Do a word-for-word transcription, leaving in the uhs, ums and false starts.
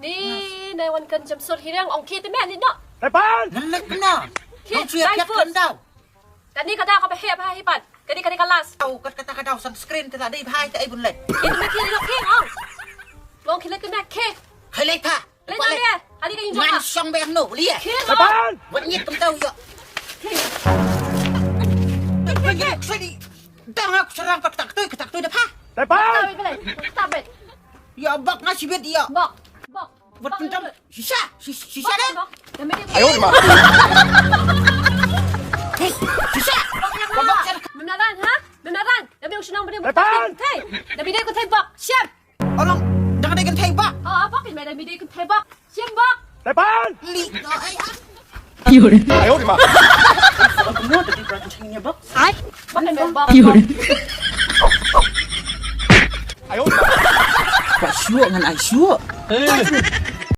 Ni nai wan kan jam sur hi reng ong ki te me ni no. Tepan! Ngan lek kena. Ki, Dong shu ïa dai piat first. Khlem daw. Kani ka daw kaba heh bha hi pat. Kani, kani ka last. Au, kat kata ka daw sunscreen te la dei bha te ai bun lek. Ki te me ki lok ki au. Long ki lek te me ki. Khai lek pha. Lek te me. Kani ka ïing jong Ngan ka. Shong beh no, liya. Ki long. Tepan! Wat nyit kum tau yo. Ki. Wat nyit kum tau. Dang aku serang kat tak tu, kat tak tu dah pha. Tepan! Stop it, stop it. Ya bak nga sibit ya. Bok. Bok. Wat Bok. Pentam. Sisa, sis- sisa deh. Bok. Dah mesti. Ayo, Mak. Sisa. Bok. Benaran ha? Benaran. Dah mesti senang beri. Tepan. Hey. Dah mesti aku tembak. Siap. Orang dah kena kena tembak. Oh, apa kan dah mesti aku tembak. Siap bok. Tepan. Li. Ai ah. Ayo, Mak. Semua tadi perhatiannya bok. Ai. Bok kan bok. Ayo. Pak syuk ngan ai syuk.